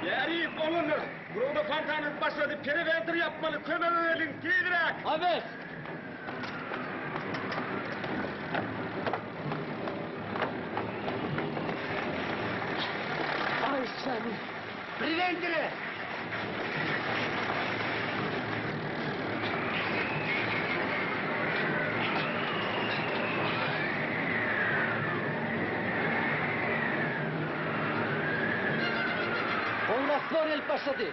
Bärik, oglanlar! Burawda fontan urup başlady, prewenter ýapmaly, kömege geliň, tizräk! Awez! Aý seni! Prewentere! Ol rastwor gelip başlady.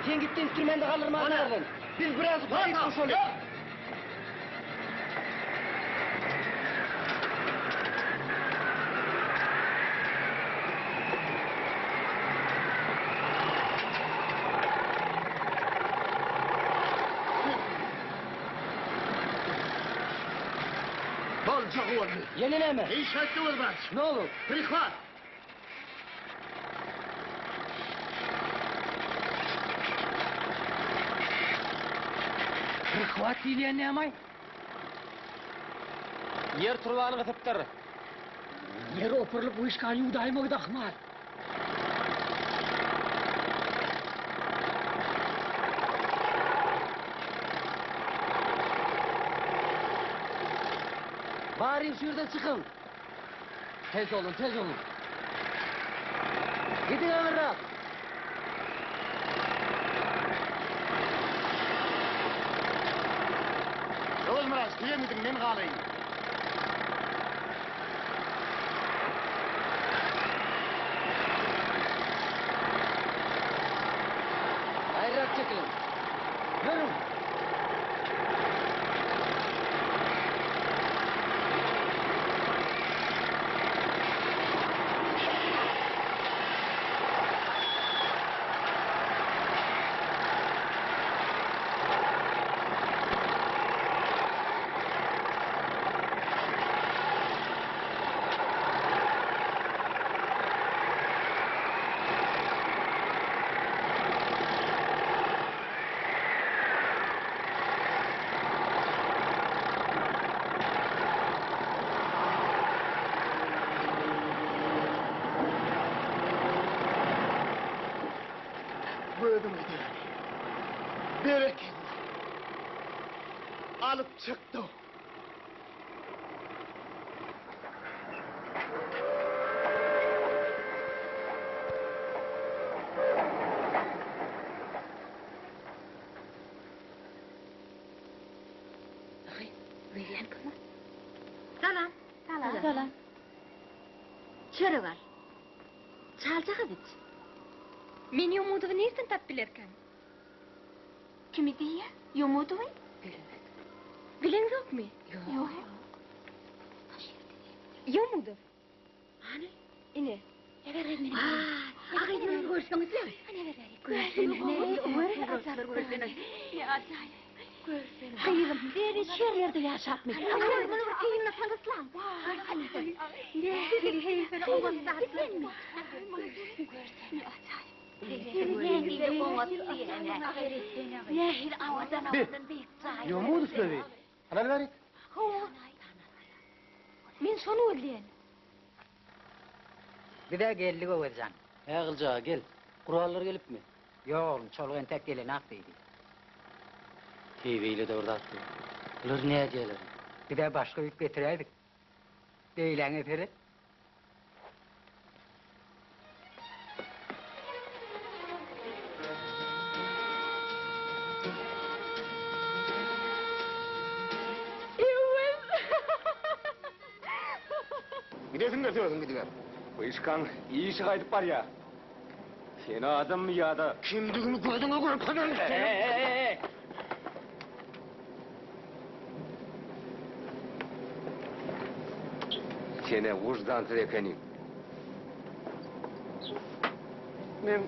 Sen git-de instrumenti galdyrmaga taýýarlan. Biz biraz gaýyk goşaly. Boljagy boldy. Ýene näme? Iş gaýtdy Öwezmyrat. Ne boldy? Prihwat. Prihwat diýilýän näme-aý? Ýer turbany gysypdyr. Ýer opurylyp wyşkany ýuwdaýmagy-da ahmal. Baryň şu ýerden çykyň. Tez boluň, tez boluň. Gidiň aňyrrak. Öwezmyrat, sizem gidiň, men galaýyn. Aýryrak çekiliň. Ýörüň. Gözüň gidýäni. Berekella. Alyp çykdy. Salam. Salam. Salam. Çörek al. Çaljagaz iç. Men Ýomudowy nirden tapyp bilerkäm? Kimi diýýä? Ýomudowy? Bilemek. Bileňzokmy? Ýok. Ýomudow. Hany? Ine. Aý, agyz görseňizle. Gyzym, seni şer ýerde ýaşapmy? Muny bir synlasaňyzlaň. Nähili heýfeli Bi, Ýomudow bi. Halal berik. Hawa. Men şony gözleýän. Biz-ä geldik Öwezjan. Hä Gylyç aga, gel. Gurallar gelipmi? Ýok oglum, çoluk entek gelenak diýdi. Teý beýle-de bir zat ýok. Bular nädýäler? Biz-ä başga ýük getiräýdik. Beýläňe seret. Gidesiň gelse özüň gidiber. Wyşkaň işi gaýdyp barýa. Sen adammy ýa-da. Kimdigimi gözüňe görkezerin seniň. Eý-eý-eý! Sen-ä wyždansyz ekeniň. Meň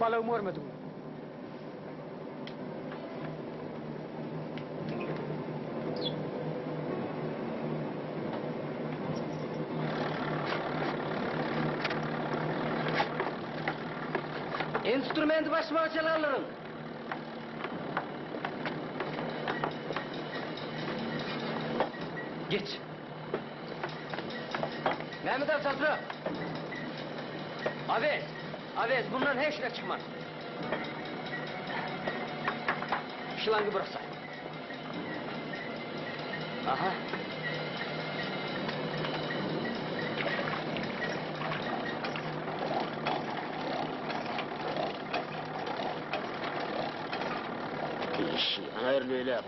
balagymy görmediňmi? Instrumenti başyma çalarlaryn. Geç. Mehmet abi çaltrak. Abi. Awez, mundan heş ne çykmaz. Şlangy brosay. Aha. Işi aýrylyp.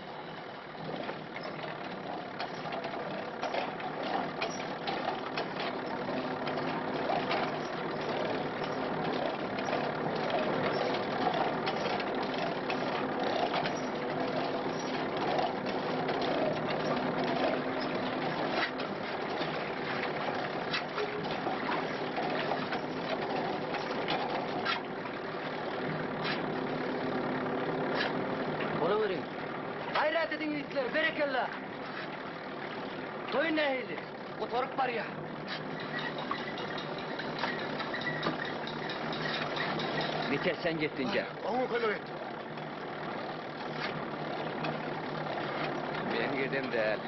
Bolaweriň. Gaýrat ediň ýigitler, berekella! Toý nähili? Gutaryp barýa. Biter sen ýetginjek. Oňa kömek et. Men gedem däl.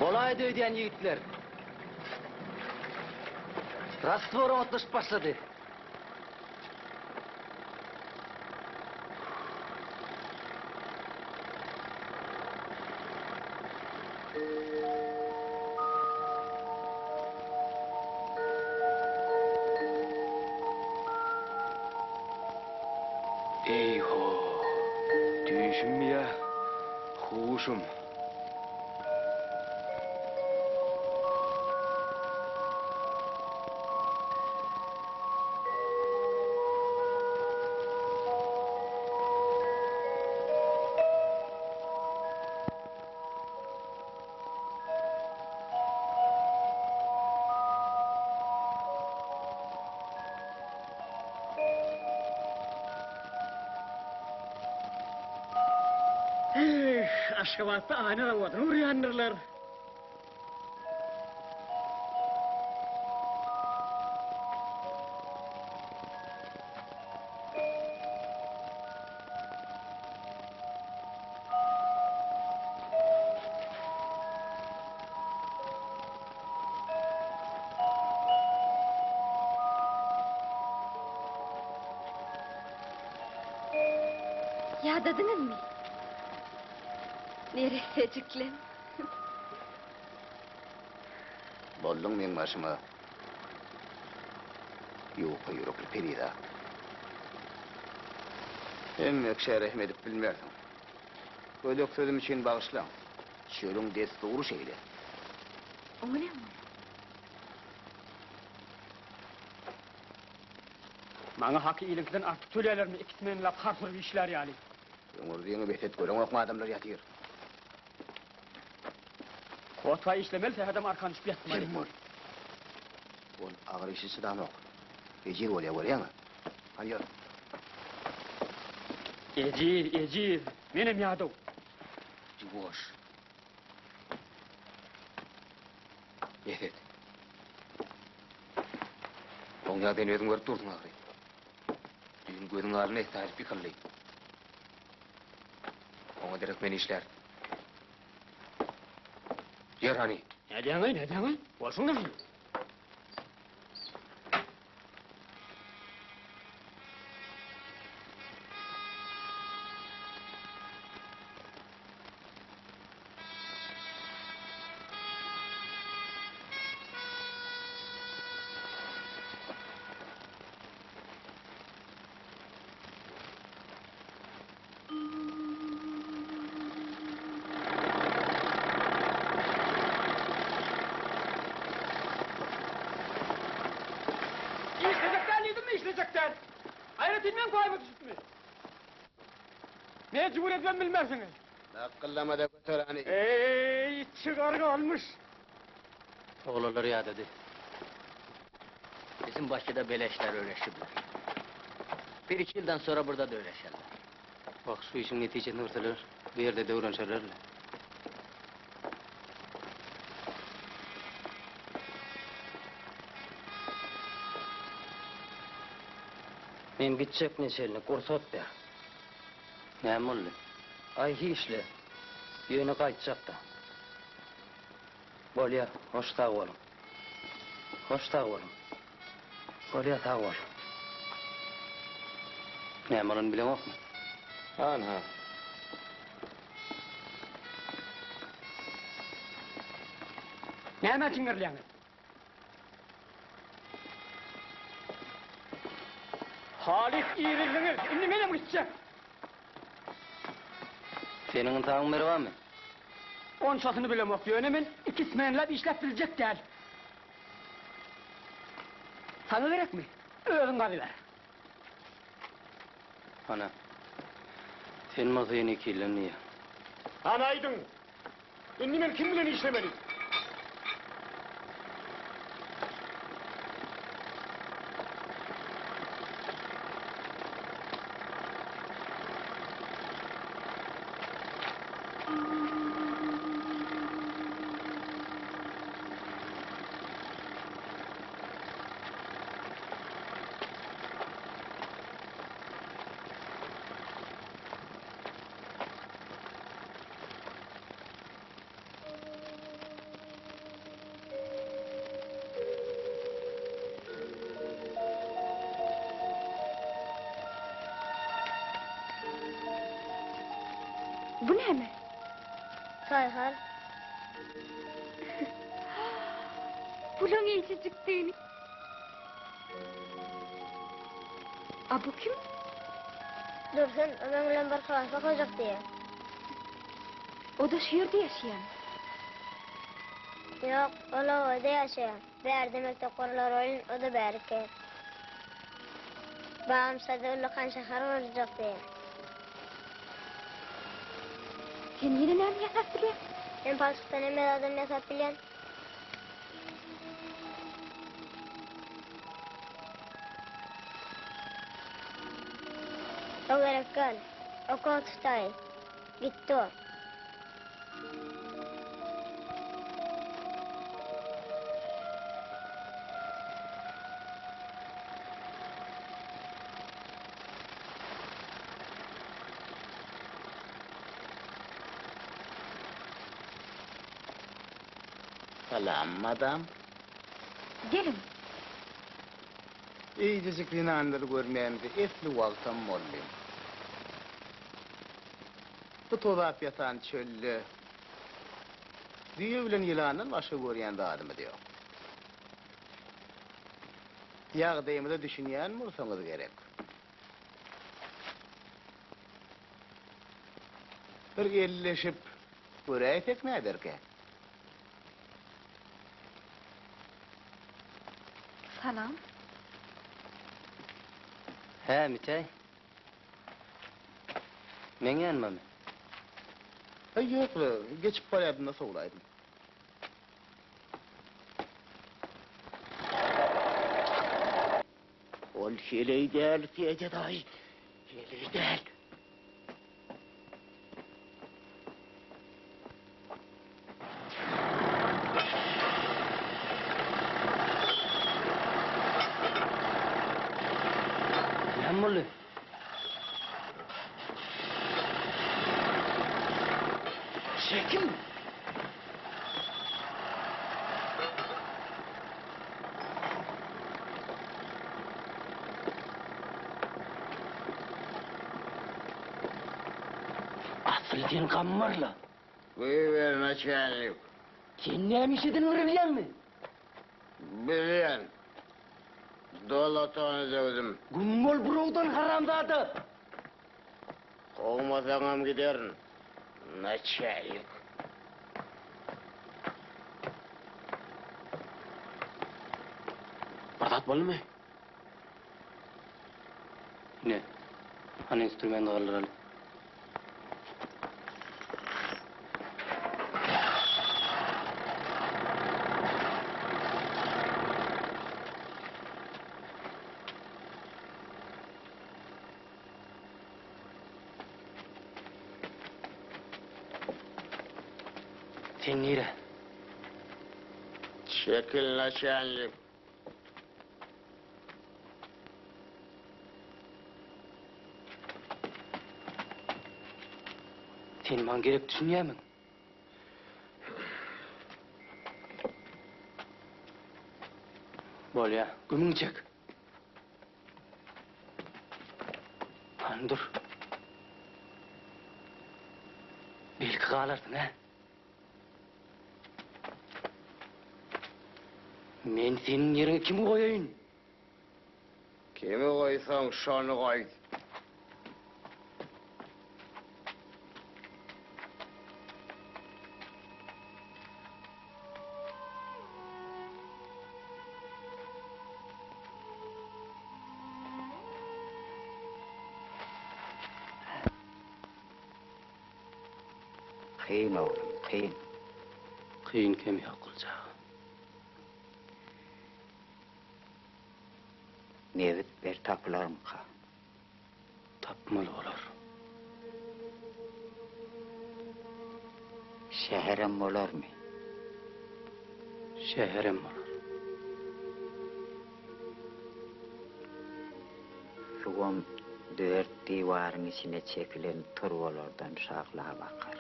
Bolaýdy öýdýän ýigitler. Rastvor otlaşyp başlady. Eý-ho, düýşümmi ýa huşum? Eh, Aşgabatda aýna zawodyny gurýandyrlar. Ýadadyňyzmy? Neressejiklem. Bolduň meň başyma ýuka ýürekli perizat. Hemme kişä rehim edip bilmersiň. Gödek sözüm üçin bagyşlaň. Çölüň dessury şeýle. Oňa näme boldy? Maňa haky iliňkiden artyk töleýärlermi, ikisi menlap hars urup işlär ýaly. Öňürdiňi bes et, göreňokmy adamlar ýatyr. Kotga işlemeli sähedem arkan düşüp ýatmaly. Kim bol? Ol agyr işe çydanok. Ejiz bolýa görýäňmi? Hany ýör. Ejiz, ejiz. Menem ýadaw. Ýuwaş. Bes et. Oň ýagdaýyny özüň görüp dursuň ahyry. Düýn gözüň alnynda essaýlyp ýykyldy. Oňa derek men işlärin. Ýör hany. Nädýäň-aý, nädýäň-aý? Bolşuň nähili? Işlejek däl diýdimmi, işlejek däl. Aýratyn meň paýyma düşüpmi? Mejbur edibem bilmersiňiz. Lakgyllama-da. Törany. Eý, çygar galmyş. Oglanlar ýadady. Bizim Bakıda belə işler öğreşibler. Bir iki yıldan sonra burada da öğreşerler. Wah, şu işiň netijesini görseler, bu ýerde-de öwrenişerler-le. Men gitjek neçelnik, rugsat ber. Näme boldy? Aý hiçle. Ýöne gaýtjak-da. Bolýa, hoş sag boluň. Hoş sag boluň. Bolýa, sag bol. Näme bolanyny bileňokmy? Hanha. Nämä çiňňirilýäňiz? Halys irizdiňiz, indi menem gitjek. Seniň ynsabyň beri barmy? Onçasyny bilemok, ýöne men iki smenlap işläp biljek däl. Saňa gerekmi? Özüň gazyber. Ana, sen bolsa ýene ikillen diýýäň. Hany aýdyň, Indi men kim bilen işlemeli? Bu näme? Saýhal. Bulaň eýjejikdigini. A bu kim? Dursun, o meň bilen bir klasda okajak diýýär. O-da şu ýerde ýaşaýarmy? Ýok, ol obada ýaşaýar. Bärde mekdep gurlar welin, o-da bärik geler. Babam sada ullakan şäher gurjak diýýär. Sen ýene näme ýasap bilýäň? Men palçykdan hemme zadam ýasap bilýän. O gerek däl. Okol tutaý. Gitdi o. Salam, madam. Geliň. Eýjejik zenanlary görmänimize esli wagtam boldy. Bu tozap ýatan çölde düýe bilen ýylandan başga görýän zadymyz ýok. Ýagdaýymyza düşünýän bolsaňyz gerek. Bir elleşip göräýsek näderkä? Salam. Hä, Mitäý? Meň ýanymamy? Aý, ýok-la, geçip barýardym-da sowlaýdym. Ol heleý däl, Fedýa daýy, heleý däl. Näme boldy? Çekil! Asyl sen gammarla. Goýber naçalnik. Sen näme iş edenini bilýäňmi? Bilýän. Dolatany döwdüm. Güm bol burawdan haramzada! Kowmasaňam giderin, naçalnik. Bir zat boldumy? Ine, hany instrumenti galdyraly. Sen nire? Çekil naçalnik. Sen maňa gerek düşünýämiň? Bolýa, gümüňi çek. Hany dur. Belki galarsyň, hä? Men seniň ýeriňe kimi goýaýyn? Kimi goýsaň, şony goý. Kyn oglum, kyn. Kyn kemi ýok Gulja aga. Nebit ber tapylarmyka? Tapmaly bolar. Şäherem bolarmy? Şäherem bolar. Suwam dört diwaryň içine çekilen turbalardan şaglap akar.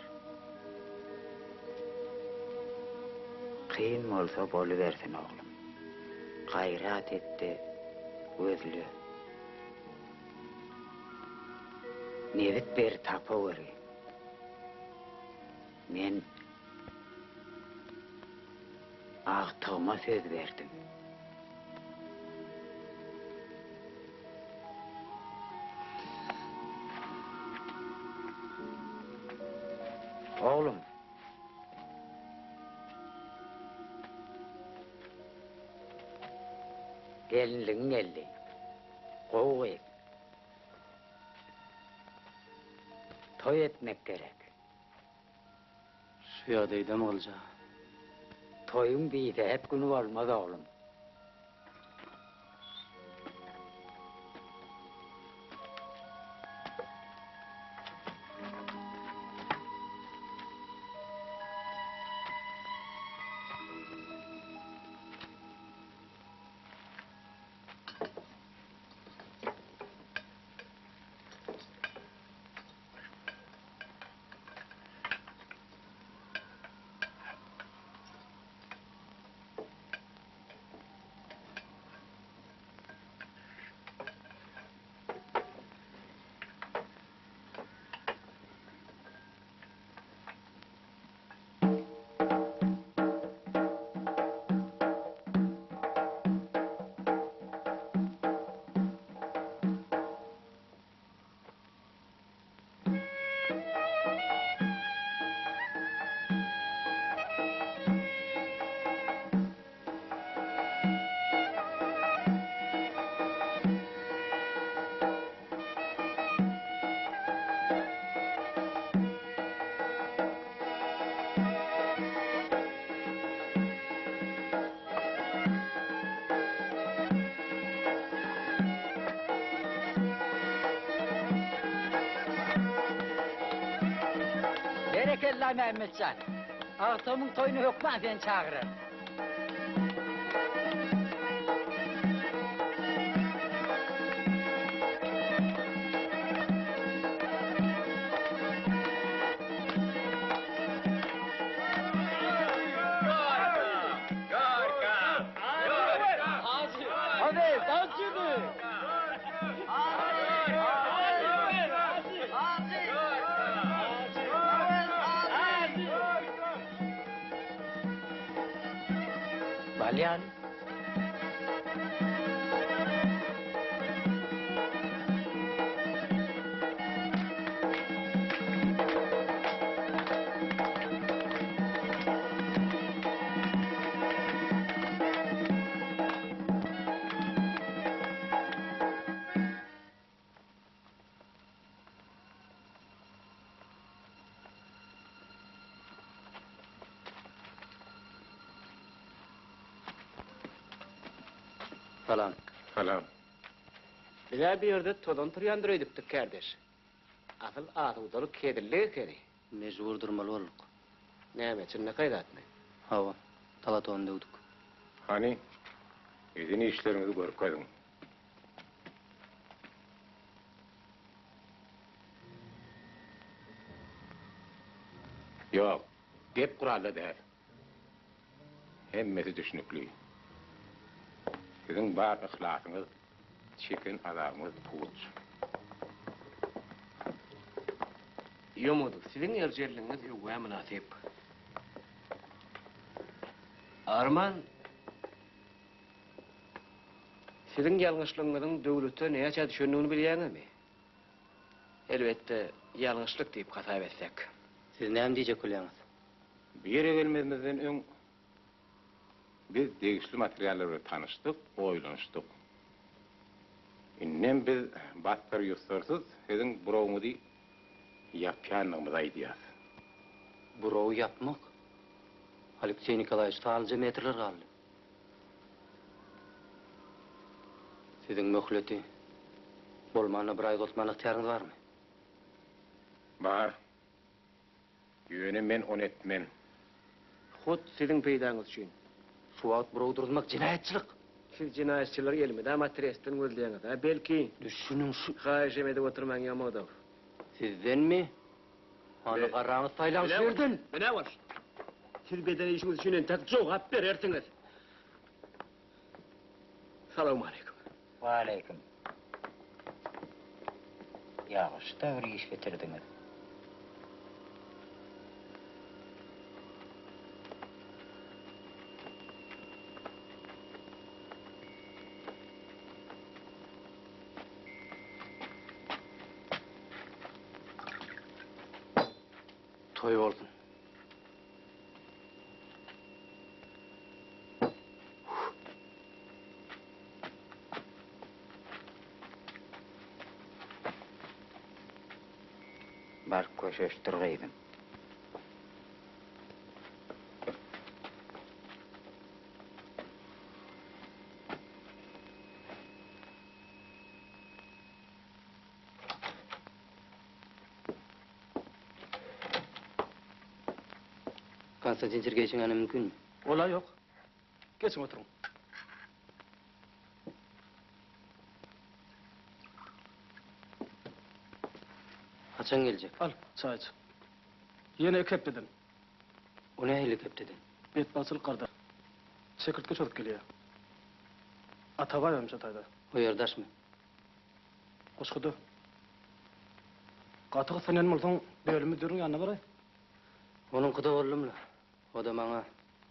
Kyn bolsa bolubersin oglum. Gaýrat et-de gözle. Nebit ber tapaweri. Men agtygyma söz berdim. Oglum. Gelinligiň geldi. Gowy gyz. Toý etmek gerek. Şu ýagdaýdamy Gylyja? Toýuň bisähet güni bolmaz oglum. Berekella Mämmetjan. Agtygymyň toýuna hökman seni çagyraryn. Balýan. Salam. Salam. Biz-ä bu ýerde tozan turýandyr öýdüpdik, kärdeş. Asyl asudalyk hezillik ekeni. Mejbur durmaly bolduk. Näme, çynlakaý zatmy? Hawa, Talatony döwdük. Hany, eden işleriňizi görkeziň. Ýok, gep guralda däl. Hemmesi düşnükli. Siziň bar yhlasyňyz, çeken azabyňyz puç. Ýomudow, siziň erjelligiňiz öwgä mynasyp. Arman, siziň ýalňyşlygyňyzyň döwlete näçä düşendigini bilýäňizmi? Elbetde, ýalňyşlyk diýip hasap etsek. Siz näme diýjek bolýaňyz? Bu ýere gelmezimizden öň biz degişli materiallar bilen tanyşdyk, oýlanyşdyk. Indem biz bassyr-ýussarsyz siziň burawyňyzy ýapýandygymyzy aýdýas. Burawy ýapmak? Alekseý Nikolaýewiç, sanlyja metrler galdy. Siziň möhleti bolmanda bir aý uzaltmana ygtyýaryňyz barmy? Bar. Ýöne men ony etmen. Hut siziň peýdaňyz üçin. Şu wagt buraw duruzmak jenaýatçylyk! Siz jenaýatçylary elmydama trestden gözleýäňiz, a belki. Düşüniň şu. Haýyşam edip oturmaň, Ýomodow. Sizdenmi? Hany garraňyz saýlaň şu ýerden! Menä boluş. Siz beden işiňiz üçin entek jogap berersiňiz. Salowmaleýkim. Waleýkim. Ýagşy-da bir iş bitirdiňiz. Toý bolsun. Baryp köşeşdir gyzym. Konstantin Sergeýewiçiň ýany mümkinmi? Ol-a ýok. Geçiň oturyň. Haçan geljek? Al, çaý iç. Ýene iki hepdeden. O nähili iki hepdeden? Betbagtçylyk gardaş. Çekirtge çozup gelýär. Atabaýewem şo taýda. O ýer daşmy? Goşguda. Gaty gyssanýan bolsaň, bölüm müdiriň ýanyna baraý. Onuňkyda boldum-la. O-da maňa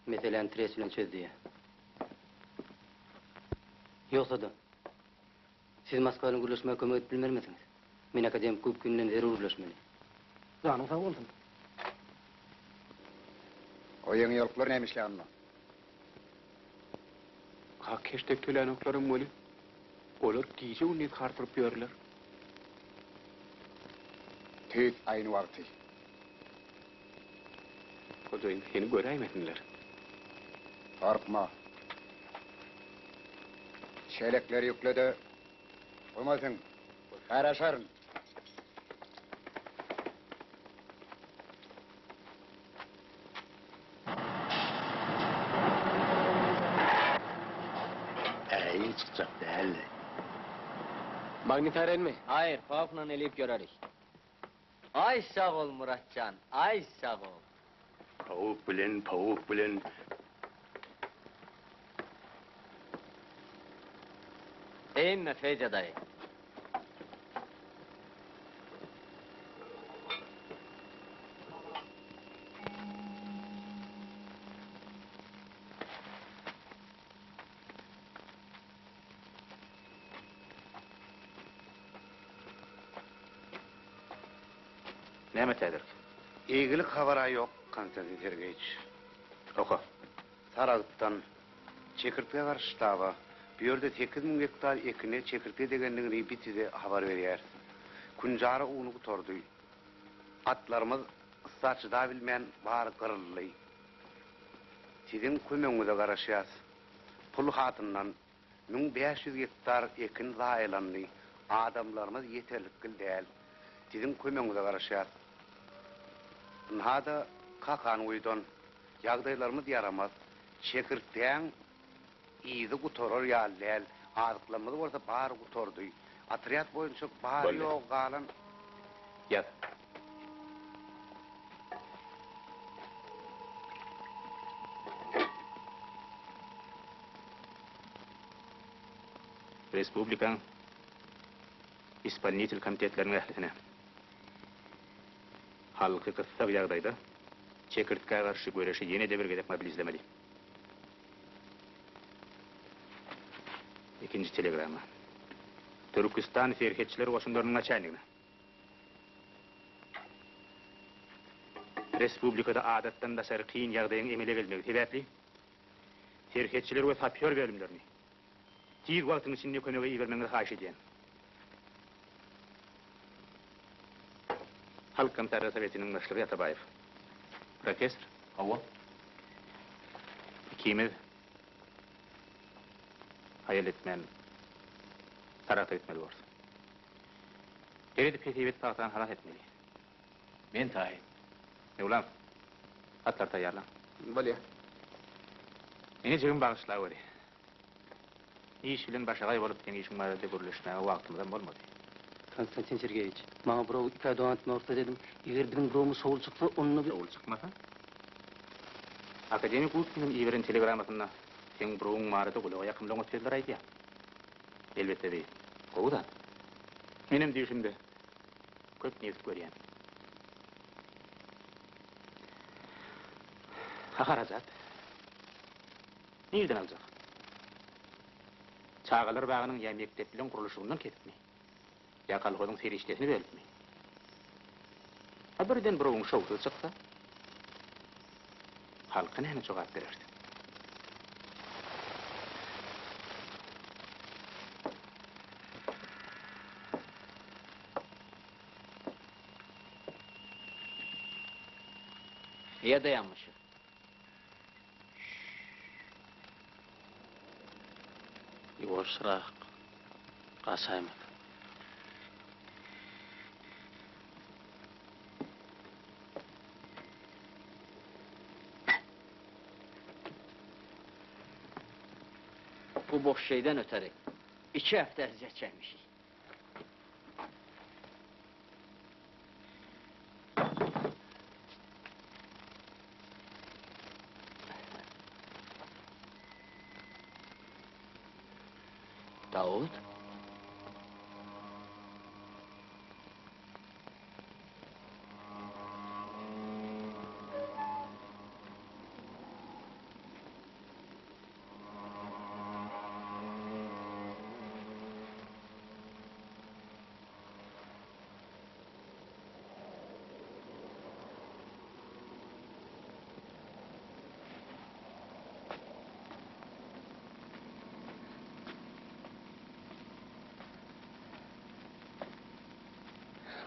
meseläni trest bilen çöz diýýär. Ýogsa-da, siz Moskwa bilen gürleşmäge kömek edip bilmermisiňiz? Men akademik Gubkin bilen zerur gürleşmeli. Janyň sag bolsun. O ýeňiýoluklar näme işleýär onda? Hak heşdek tölänoklarym weli, olar gije-gündiz harsyryp ýörler. Tüýs aýny wagty. Hojaýyn, seni göräýmesinler. Gorkma. Çelekleri ýükle-de, guma siň. Garaşaryn. Äý, çykjak däldi. Magnitarenmi? Haýyr, Kaufman elip göreris. Aý sag bol Muratjan, aý sag bol. Pawuk bilen, pawuk bilen. Eýme Fedýa daýy. Näme täzelik? Eýgilik habar-a ýok, Konstantin Sergeýiç. Oka. Saragtdan, çekirtgä garşy ştaba, bu ýerde 8000 gektar ekine çekirtge degendigini bi size habar berýäris. Künjara uny gutardy. Atlarymyz yssa çydabilmän bary gyryldy. Siziň kömegiňize garaşýas. Pul hatyndan 1500 gektar ekin zaýalandy, adamlarymyz ýeterlikgil däl. Siziň kömegiňize garaşýas. Ynha-da. Kakanguýudan. Ýagdaýlarymyz ýaramaz. Çekirtgäň yzy gutarar ýaly däl. Azyklarymyz bolsa bary gutardy. Otrýad boýunça bary-ýogy galan. Ýaz. Respublikaň ispolnitel komitetleriniň ählisine. Halky gyssag ýagdaýda çekirtgä garşy göreşe ýene-de bir gezek mobilizlemeli. Ikinji telegramma. Türküstan serhetçiler goşunlarynyň naçalnigine. Respublikada adatdan daşary kyn ýagdaýyň emele gelmegi sebäpli, serhetçiler we sapýor bölümlerini tiz wagtyň içinde kömege ibermegiňizi haýyş edýän. Halk Komissarlar Sowetiniň başlygy Atabaýew. Professor. Hawa. Ikimiz haýal etmän Saragta gitmeli borus. Seredip hesip edip pagtany halas etmeli. Men taýyn. Möwlam, hatlary taýýarlaň. Bolýa. Meni jigim bagyşlaweri. Iş bilen başagaý bolup seň işiň barada gürleşmäge wagtymyzam bolmady. Konstantin Sergeýewiç, maňa burawy ikä dowam etmäge rugsat ediň. Eger biziň burawymyz şowly çyksa, onda biz. Şowly çykmasa? Akademik Gubkiniň iberen telegrammasynda seň burawyň barada gulaga ýakymly oňat sözler aýdýar. Elbetde bi gowy zat. Menem düýşümde köp nebit görýän. Ha harajat. Nirden aljak? Çagalar bagynyň ýa mekdepliň gurluşygyndan kesipmi? Ýa kolhozyň serişdesini bölüpmi? A birden burawuň şowsuz çyksa? Halka näme jogap berersiň? Eýe daýanmyşyk. Ýuwaşrak gaçaýmaly. Bu boş şeyden öteri iki hafta əziyyət çəkmişik. Davud?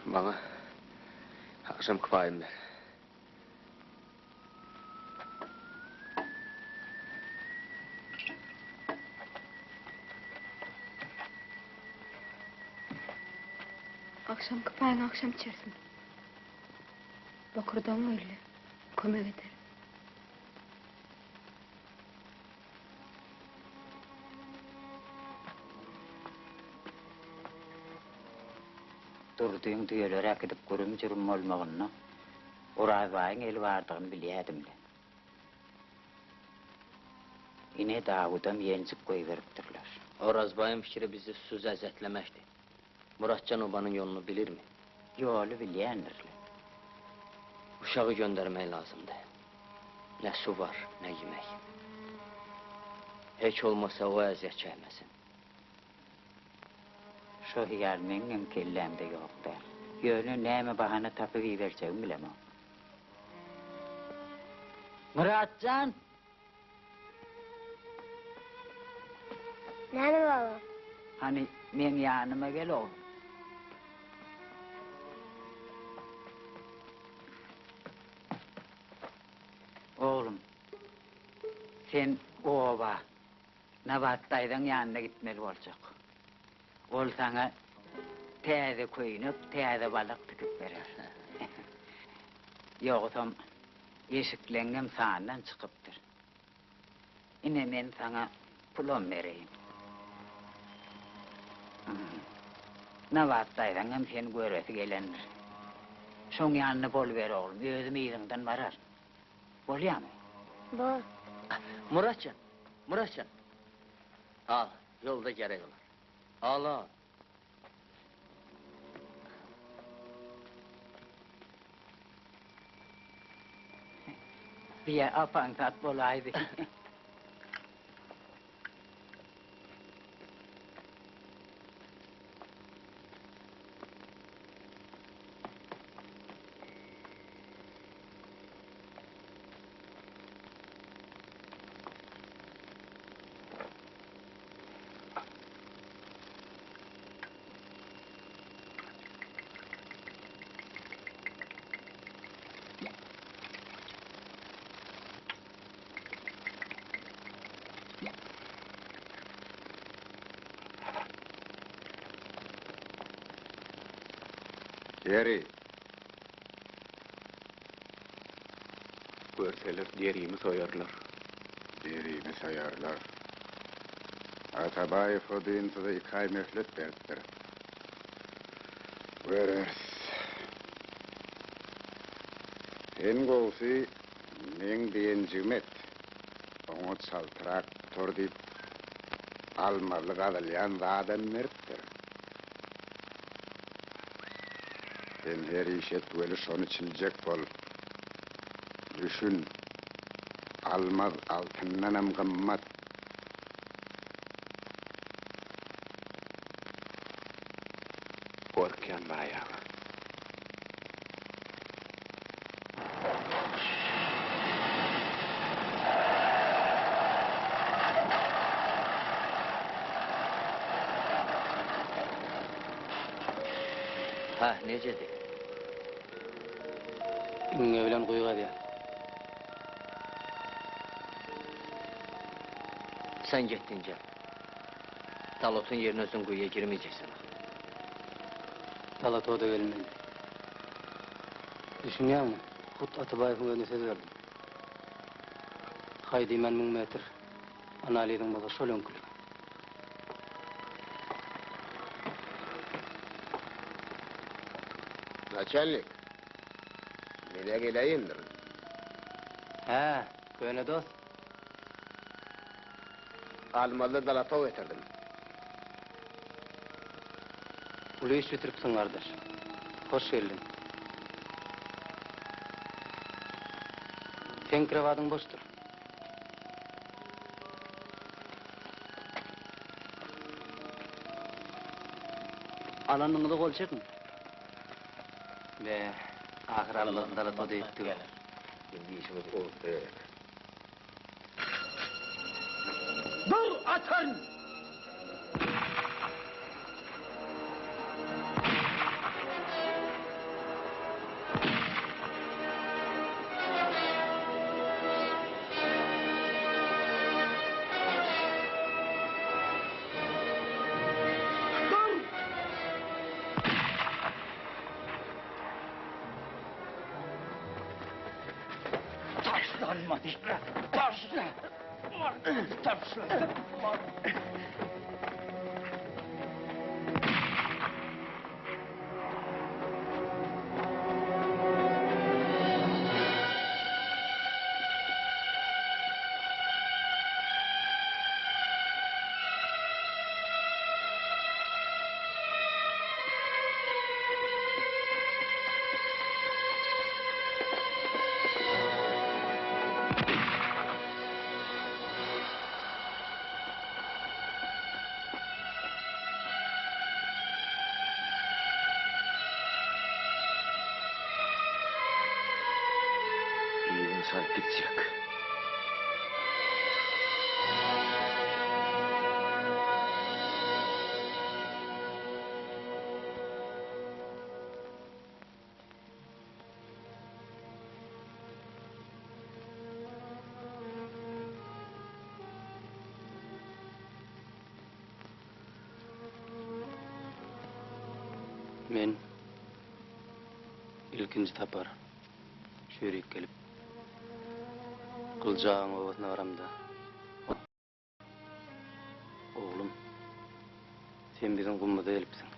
Maňa agşamky paýymy ber. Agşamky paýyňy agşam içersiň. Bokurdagyň geldi. Kömek eder. Durdyň düýeleri äkidip gürüm-jürüm bolmagynda Orazbaýyň eli bardygyny bilýädim-le. Ine, Dawudam ýenjip goýberipdirler. Orazbaýyň pikiri bizi susuz äzätlemekdi. Muratjan obanyň ýoluny bilirmi? Ýoly bilýändir-le. Uşagy göndermek lazymdy. Ne suw bar, ne ýemek. Heç olmasa o äziýet çekmesin. Şo hyýal meňňem kellämde ýok däl. Ýöne näme bahana tapyp iberjegimi bilemok. Myratjan! Näme baba? Hany, meň ýanyma gel oglum. Oglum, sen oba. Nabat daýzaň ýanyna gitmeli boljak. Ol saňa täze köýnek, täze balak tikip berer. Ýogsam. Eşikleňňem sandan çykypdyr. Ine men saňa pulam bereýin. Nabat daýzaňam seni göresi gelendir. Şoň ýanynda boluber oglum, özüm yzyňdan bararyn. Bolýamy? Bor. Muratjan, Muratjan. Al, ýolda gerek bolar. Al, al. Biýe ap-aňsat bolaýdy. Ýeri. Görseler derimi soýarlar. Derimi soýarlar. Atabaýew o dynsyza iki aý möhlet beripdir. Göreris. Sen gowusy meň diýenjigimi et. Oňa çaltrak gutar diýip, almazly gazylýan zadam beripdir. Sen her iş et weli şony çiljek bol. Düşün, almaz altyndanam gymmat. Gorkýan baý aga. Ha, nejedi? Iňňe bilen guýy gazýar. Sen git diňle. Dalotyň ýerine özüň guýa girmejeksen ahyry. Dalatoda gelmeli. Düşünýäňmi? Hut Atabaýewiň özüne söz berdim. Haý diýmän müň metr analiziň bolsa şol öňkülik. Naçalnik, men-ä geläýendirin. Hä, köne dost. Almazly zalatow getirdim. Uly iş bitiripsiň gardaş. Hoş geldiň. Seň krowadyň boşdur. Alanyňyza gol çekiň. Be, ahyr almazly zalatow diýipdi. Indi işimiz ozdy gerek. Dur, ataryn! Dur! Taşlanma Taşla! Taşla! Yzyny salyp gitjek. Men ilkinji sapar şörik gelip. Gylyç agaň obasyna baramda, Oglum, sen biziň gumumyza gelipsiň.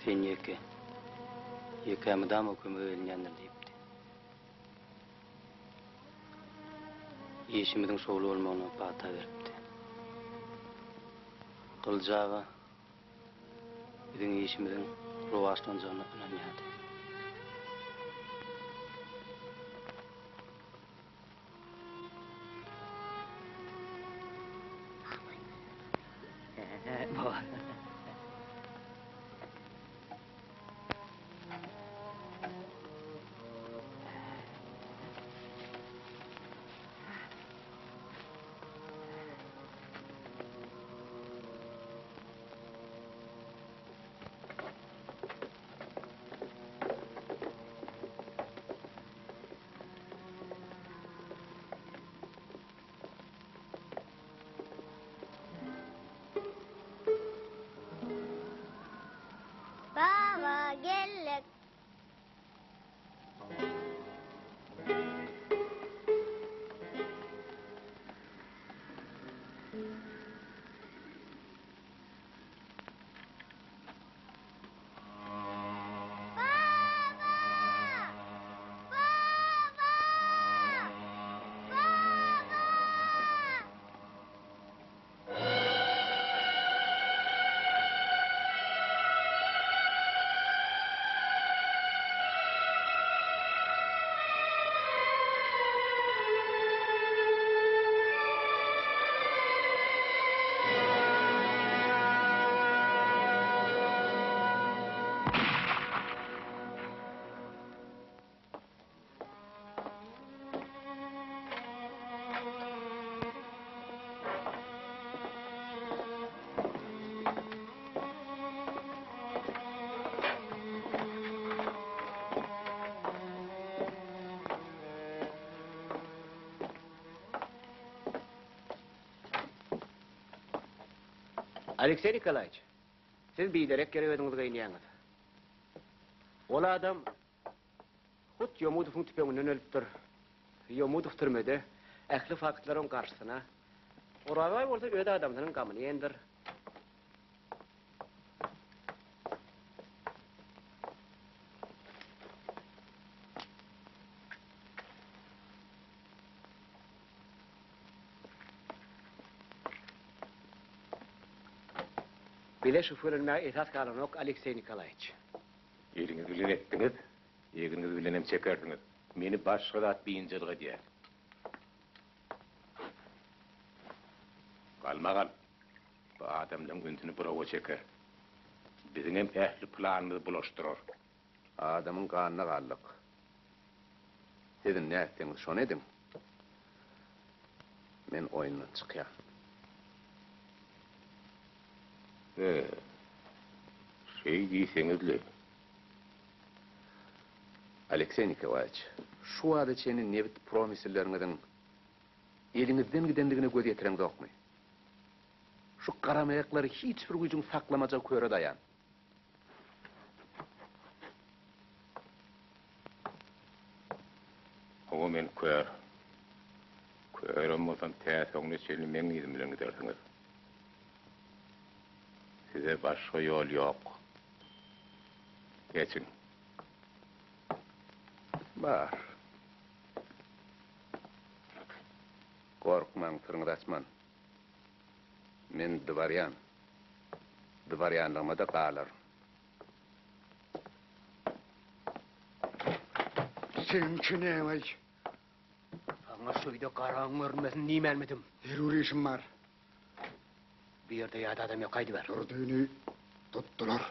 Sen ýeke. Ýekä mydama kömege gelinýändir diýipdi. Işimiziň şowly bolmagyna pata beripdi. Gylyç aga biziň işimiziň rowaçlanjagyna ynanýardy. Baba geldik. Baba! Baba! Baba! Aleksey Nikolaýewiç, siz biderek ýere özüňizi gynýaňyz. Ol adam hut Ýomudowyň tüpeňinden ölüpdir. Ýomudow türmede, ähli faktlar oň garşysyna. Orazbaý bolsa öz adamsynyň gamyny iýendir. Bize şübhelenmäge esas galanok, Alekseý Nikolaýewiç. Eliňiz bilen etdiňiz, egniňiz bilenem çekersiňiz. Meni başga zat biynjalyk edýär. Galmagal. Bu adamlaň ünsüni burawa çeker. Biziňem ähli planymyzy bulaşdyrar. Adamyň ganyna galdyk. Siz nätseňiz şony ediň. Men oýundan çykýan. He, şeý diýseňiz-le. Alekseý Nikolaýewiç, şu wagta çenli nebit promyselleriňiziň eliňizden gidendigine göz ýetireňzokmy? Şu garamaýaklary hiç bir güýjüň saklamajagy köre daýan. Hawa, men kör. Körem bolsam, tä soňuna çenli meň yzym bilen gidersiňiz. Size başga ýol ýok. Geçiň. Bar. Gorkmaň, syryňyzy açman. Men dwarýan. Dwarýanlygyma-da galaryn. Seňki näme-aý? Saňa şu öýde garaň görünmesin diýmänmidim? Zerur işim bar. Bu ýerde ýat adam ýok, gaýdyber. Durdyny tutdular.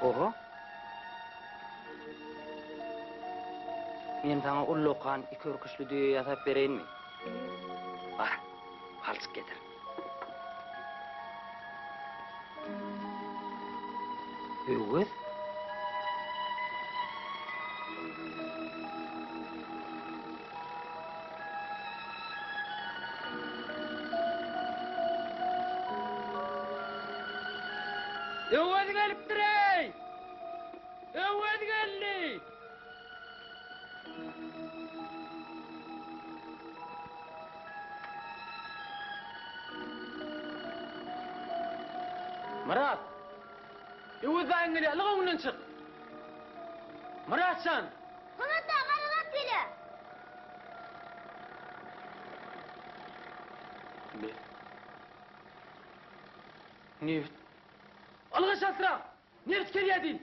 Oho. Men saňa ullakan iki örküçli düýe ýasap bereýinmi? Bar, palçyk getir. Öwez? Öwez gelipdir-eý! Öwez geldi! Myrat! Öwez daýyň gelýär, ylga öňünden çyk! Myrat jan! Myrat daýy, gara at gelýär! Be. Nebit. Ylga çaltrak! Nebit gelýär diý!